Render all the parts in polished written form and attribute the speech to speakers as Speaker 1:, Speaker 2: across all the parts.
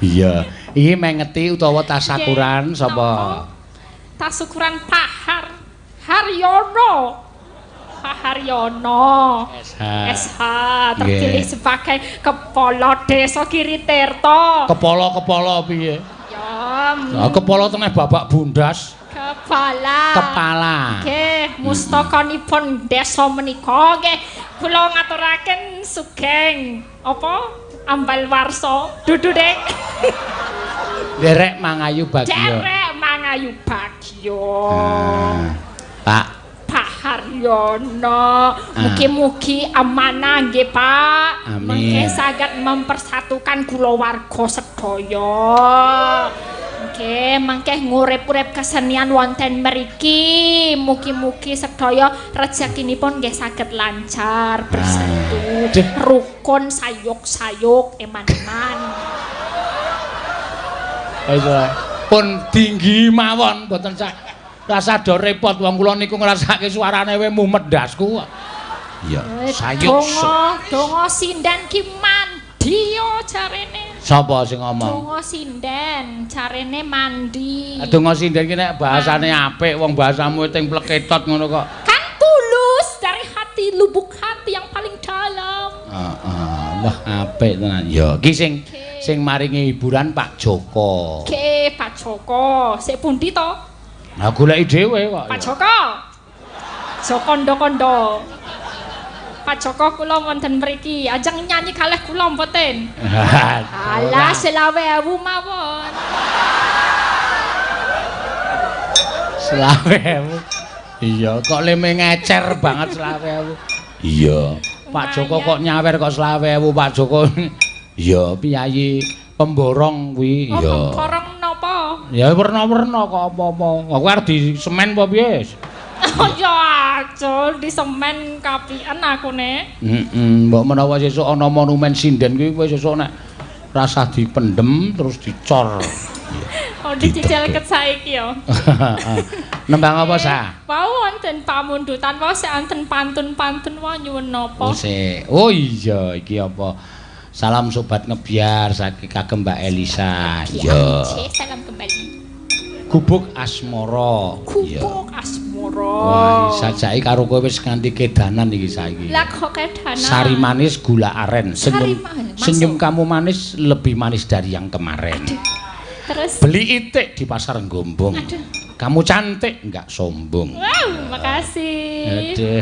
Speaker 1: Iya. Iki mengeti utawa tasakuran sapa?
Speaker 2: Tasukuran Pak Haryono. Pak Haryono.
Speaker 1: SH.
Speaker 2: SH terpilih sebagai Kepala Desa Giritirto.
Speaker 1: Kepala-kepala piye?
Speaker 2: Ya.
Speaker 1: Lah kepala teneh babak bundas.
Speaker 2: Kepala.
Speaker 1: Kepala.
Speaker 2: Nggih, mustakanipun desa menika nggih kula ngaturaken sugeng apa ambal warsa dudu dek.
Speaker 1: Derek mangayu bagya.
Speaker 2: Derek mangayu bagya.
Speaker 1: Pak
Speaker 2: Pak Haryono, mugi-mugi amanah nggih Pak.
Speaker 1: Amin.
Speaker 2: Mengke saged mempersatukan kulawarga sedaya. Nggih, mangke ngurip-urip kesenian wonten mriki. Mugi-mugi sedaya rezekinipun nggih saged lancar, bersatu, rukun, sayuk-sayuk, eman-eman.
Speaker 1: Pun tinggi mawon mboten sak rasa do repot wong kula niku ngrasake suarane we mumet ndasku. Iya, sayuk.
Speaker 2: Donga sinden ki mandi yo jarene.
Speaker 1: Sapa sing ngomong?
Speaker 2: Donga sinden jarene mandi.
Speaker 1: Donga sinden ki nek bahasane apik wong bahasamu ting pleketot ngono kok.
Speaker 2: Kan tulus dari hati, lubuk hati yang paling dalam.
Speaker 1: Heeh, wah apik tenan. Ya, iki sing sing maringi hiburan Pak Joko.
Speaker 2: Oke, Pak Joko. Sik pundi to?
Speaker 1: Nah, goleki dhewe kok.
Speaker 2: Pak Joko. Jokondo-kondo. Pak Joko kula wonten mriki. Ajeng nyanyi kalih kula mboten? Alah, 25.000 mawon.
Speaker 1: 25.000. Iya, kok leme ngecer banget 25.000. Iya. Pak Joko kok nyawer kok 25.000 Pak Joko. Iya, piyayi pemborong kuwi.
Speaker 2: Oh,
Speaker 1: iya.
Speaker 2: Pemborong napa?
Speaker 1: Ya werna-werna kok apa-apa. Aku arep di semen apa piye?
Speaker 2: Oh ya aja di semen kapian aku ne.
Speaker 1: Heeh, mbok menawa sesuk ana monumen sinden kuwi kowe sesuk nek rasah dipendem terus dicor.
Speaker 2: Oh dicicil ket saiki ya.
Speaker 1: Nembang apa sa?
Speaker 2: Wau wonten pamundutan wau sik wonten pantun-pantun wae nyuwun napa?
Speaker 1: Oh, sik. Oh iya iki apa? Salam sobat ngebiar saking kagem Mbak Elisa. Iya.
Speaker 2: Salam kembali.
Speaker 1: Gubuk Asmara.
Speaker 2: Gubuk Asmara.
Speaker 1: Wah, sajake karo kowe wis nganti kedanan iki saiki.
Speaker 2: Lah kok kedanan?
Speaker 1: Sari manis gula aren. Senyum, senyum kamu manis lebih manis dari yang kemarin.
Speaker 2: Aduh. Terus
Speaker 1: beli itik di pasar Gombong.
Speaker 2: Aduh.
Speaker 1: Kamu cantik enggak sombong.
Speaker 2: Wow, makasih.
Speaker 1: Aduh.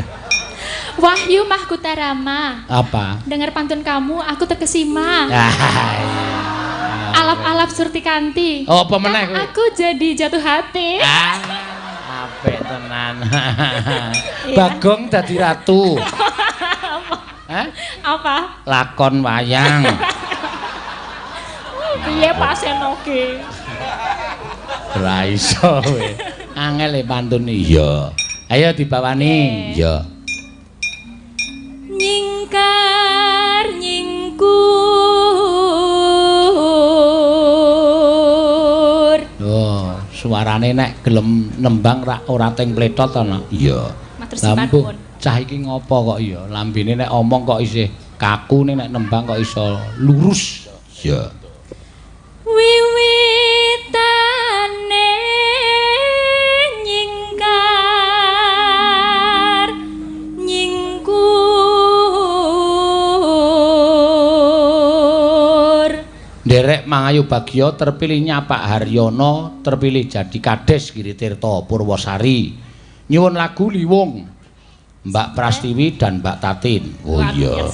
Speaker 2: Wahyu Mahkutarama.
Speaker 1: Apa?
Speaker 2: Dengar pantun kamu, aku terkesima. Alap-alap Surtikanti.
Speaker 1: Oh, apa meneh kuwi?
Speaker 2: Aku jadi jatuh hati.
Speaker 1: Ah, apik tenan. Bagong dadi ratu. Hah?
Speaker 2: Apa?
Speaker 1: Lakon wayang.
Speaker 2: Piye Pak Seno ki?
Speaker 1: Ora iso kowe. Angel e pantun. Iya. Ayo dibawani. Iya.
Speaker 2: Nyingkar nyingkur.
Speaker 1: Oh, suarane nek gelem nembang rak ora teng pletot ana. Iya.
Speaker 2: Matur suwun.
Speaker 1: Cah iki ngopo kok iya? Lambene nek omong kok isih kaku, nek nembang kok iso lurus. Iya.
Speaker 2: Wiwitane nyingkar nyingkur.
Speaker 1: Nderek mangayu bagya terpilihnya Pak Haryono terpilih jadi Kades Giritirto Purwosari. Nyuwun lagu Liwung Mbak Prastiwi dan Mbak Tatin. Oh iya.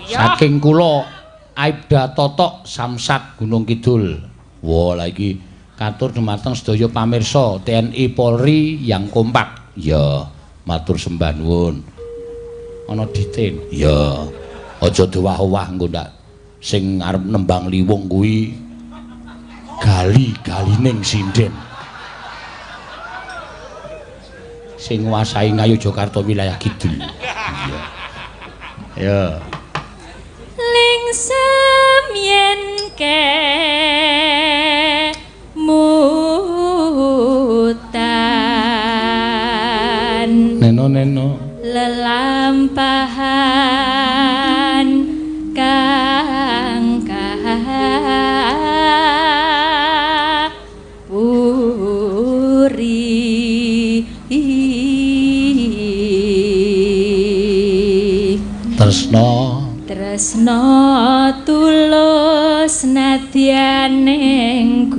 Speaker 1: Saking kula Aibda Totok Samsat Gunung Kidul. Wah, lha iki katur dumateng sedaya pamirsa TNI Polri yang kompak. Ya, matur sembah nuwun. Ana ditin. Ya, aja dowah-owah engko ndak sing arep nembang liwung kuwi gali-galining sinden. Sing nguasai Ngayogyakarta wilayah kidul. Iya. Ya.
Speaker 2: Lingsem yen kemutan
Speaker 1: neno neno
Speaker 2: lelampahan kang kahanan.
Speaker 1: Tresna.
Speaker 2: Tresna tulus nadyaning